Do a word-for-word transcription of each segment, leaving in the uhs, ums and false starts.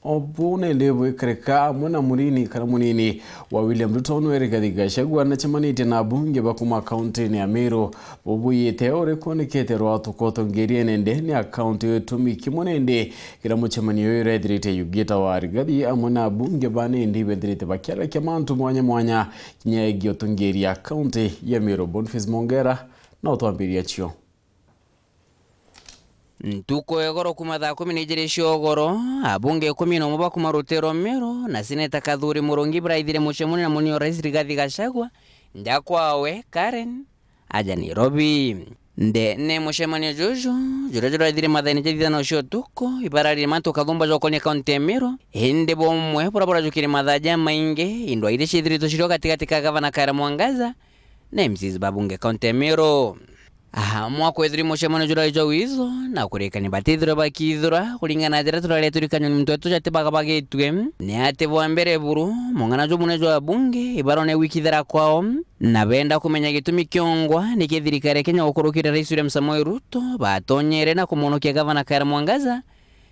o buu nindi bwikarika amwe na murini kana munini wa William Ruto nwe Rigathi Gachagua nacemanitie na abunge ba kuma kauntini ya Meru. Bubuyite uri kwonekete rwatuko utongeriene ndene ya kaunti gitumi kimwe nindi kiria mucemanio uyu urethirite yugita wa Rigathi amwe na abunge ba nindi bethirite bakiarakia mantu mwanya mwanya kinya egie utongeria kaunti ya Meru. Boniface Mongera na utwambiria cio. Ntuku ya igoro kuma thaa kumi na ijiri cia ugoro, abunge ikumi na umwe ba kuma rutiro Meru na Seneta Kathuri Murungi baraithire mucemanio na munini wa Rais Rigathi Gachagua, nja kwawe Karen, aja Nairobi. Ndene mucemanio juju, juria juraithire mathaine ja thithano cia utuku, ibararirie mantu kathumba jokonia kaunti ya Meru, indi bumwe buria burajukire mathaa jamaingi, indwaa iria ciithiritwe cirio gatigati ka gavana Kawira Mwangaza na M Cs ba bunge kaunti ya Meru. Amwe akwethirwa mucemanio juria jwa wizo na kurikania batithirwa bakithirwa kuringana na jiria turaria turikanywa ni muntu wetu jati bagabagitue. Ni ati bwa mbere buru, mung'ana jumune jwa bunge ibarone gwikithira kwao, na benda kumenya gitumi kiongwa niki thirikari ya Kenya gukurukira Rais William Samoei Ruto batonyere na kumwonokia gavana Kawira Mwangaza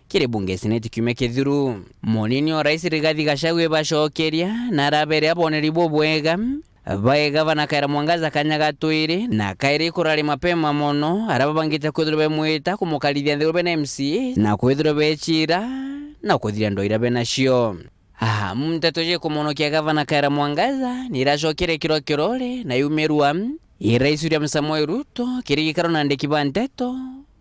kiri bunge seneti kiumia kithiru. Munini wa rais Rigathi Gachagua ibacokeria na araberia aboneri bubwega bae gavana Kawira Mwangaza kanya ga twiri, na kairi kurari mapema mono aria babangite kwithirwa bemwita kumukarithia nthiguru bena M C A na kwithirwa bechira na kuthiria ndwaa iria benacio. Aha, nteto cia kumwonokia gavana Kawira Mwangaza niracokere kirwa kirore na yumirua i Rais William Samoei Ruto kiri gikaro na andiki ba nteto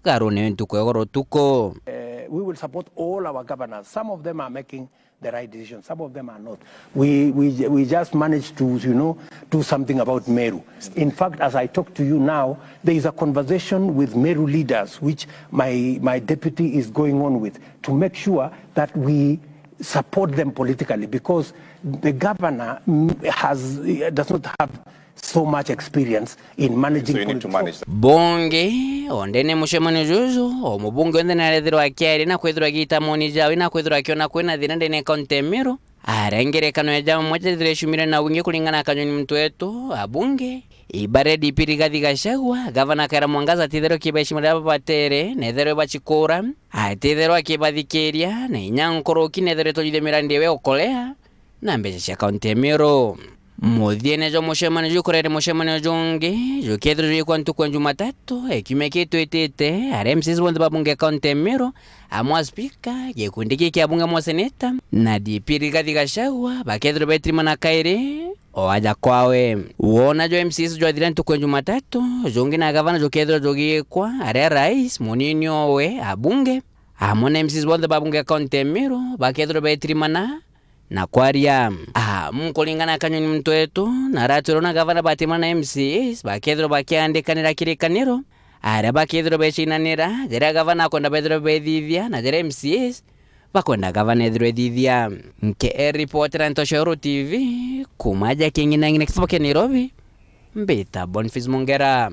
garune ntuku ya igoro utuku. Eh, we will support all our governors. Some of them are making the right decision. Some of them are not. We, we, we just managed to, you know, do something about Meru. In fact, as I talk to you now, there is a conversation with Meru leaders, which my, my deputy is going on with, to make sure that we support them politically, because the governor, mm, has, does not have so much experience in managing So you need to politics. Manage that. Bunge, o ndene mucemanio juju, o mubunge onthe narethirwa akiaria na kwithirwa agiita moni jawe na kwithirwa akiona kwina thina ndene ya kaunti ya Meru. Aria ngerekano ya jamwe jethirwe icumire na wingi kuringana na kanyoni muntu wetu, abunge, ibare D P Rigathi Gachagua, gavana Kawira Mwangaza atitherwe kibeshima riria babatere, netherwe bachikura, atitherwe akibathikiria, na inya nkuruki netherwe itonyithia mirandi iwe ukorea na mbeca cia kaunti ya Meru. Muthiene jwa mucemanio jukurere mucemanio jungi jukethirwa jugikwa ntuku ya Jumatatu, e kiumia gii twitite, aria M Cs bonthe ba bunge ya kaunti ya Meru, amwe a spika, gikundi giki kia bunge, amwe a seneta, na D P Rigathi Gachagua bakethirwa betirimana kairi o aja kwawe. Wona jwa M Cs jwathira ntuku ya Jumatatu, jungi na gavana jukethirwa jugikwa, aria rais, munini owe, abunge, amwe na M Cs bonthe ba bunge ya kaunti ya Meru bakethirwa betirimana na kwaria. Ah, nkuringana na kanyoni muntu wetu, na aratwirwa na gavana batimana na M C As bakethirwa bakiandikanira kirikaniro, aria bakethirwa becinanira jaria gavana akwenda bethirwe bethithia na jaria M C As bakwenda gavana ethirwe ethithia. Nke ripotera ntoco ya Uru T V, kuma aja king'inang'ina kisibo kia Nairobi, mbita Boniface Mongera.